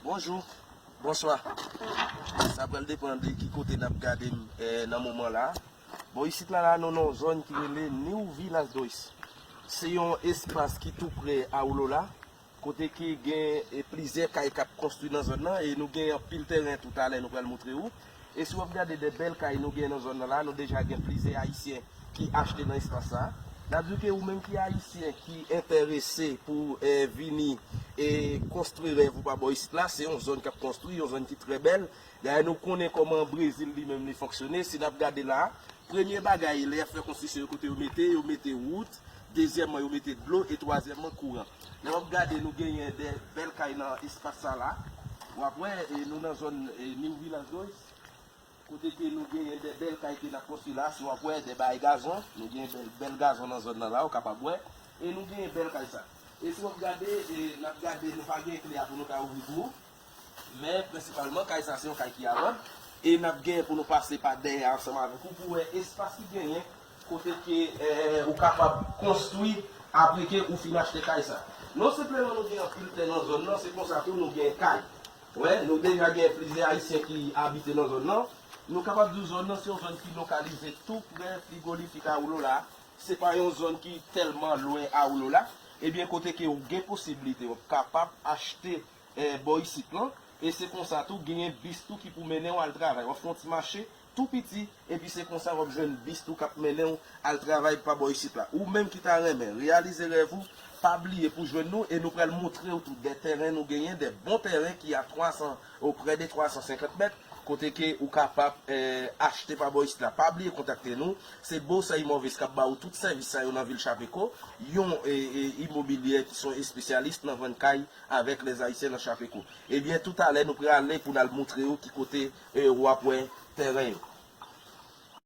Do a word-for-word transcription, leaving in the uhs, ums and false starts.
Bonjou, bonswa. Sa pral depann de ki kote n ap gade m eh, nan moman la. Bon, isit la, la nou nan yon zòn ki rele New Villas Dois. Se yon espas ki tou pre a Olola, kote ki gen eh, plizyè kay k ap konstwi nan zòn nan, e nou gen anpil teren toutalè nou pral montre ou. E si w ap gade de bèl kay nou gen nan zòn nan la, nou deja gen plizyè Ayisyen ki achte nan espas sa. N ap di ke ou menm ki Ayisyen ki enterese pou eh, vini e konstwi rèv ou pa bò isit la, se yon zòn k ap konstwi, yon zòn ki trè bèl. Dayè nou konnen kòman Brezil li menm li fonksyone, si n ap gade la, premye bagay lè y ap fè konstriksyon yo kote yo mete, yo mete wout, dezyèmman yo mete dlo e twazyèmman kouran. Lè w ap gade nou genyen de bèl kay nan espas sa la, w ap wè e nou nan zòn e New Villas Dois. Kote ke nou genyen de bèl kay ke n ap konstwi la, si w ap wè de bay gazon, nou genyen bèl, bèl gazon nan zòn nan la, ou kapab wè, e nou genyen bèl kay sa. E si w ap gade, e n ap gade, nou pa gen kle a pou nou ka ouvri pou ou, men prensipalman kay sa se yon kay ki a vant, e n ap genyen pou nou pase pa dèyè ansanm avèk ou pou wè espas ki genyen, kote ke eh, ou kapab konstwi apre ke ou fin achte kay sa. Non senpleman nou gen anpil tè nan zòn nan, se konsa tou nou gen kay. Wè, nou deja gen plizyè Ayisyen ki abite nan zòn nan. Nou kapab di w zòn nan se yon zòn ki lokalize tou pre frigolifik a Olola. Se pa yon zòn ki tèlman lwen a Olola. Ebyen, kote ke ou gen posiblite, w ap kapab achte eh, bò isit lan. E se konsa tou, genyen bis tou ki pou mennen w al travay. W ap fè yon ti mache tou piti, epi se konsa w ap jwenn bis tou k ap mennen w al travay pa bò isit la. Ou menm ki ta renmen reyalize rèv ou, pa bliye pou jwenn nou e nou pral montre w tou de tèren nou genyen, de bon tèren ki a twa san, o prè de twa san senkant mèt, kote ke ou kapab eh, achte pa bò isit la. Pa bliye kontakte nou. Se Bosay Morvis k ap ba ou tout sèvis sa yo nan vil Chapeko, yon eh, eh, imobilye ki se yon espesyalis nan vann kay avèk lèzayisyen nan Chapeko. Ebyen, toutalè nou prale pou n al montre yo ki kote eh, w ap wè tèren yo.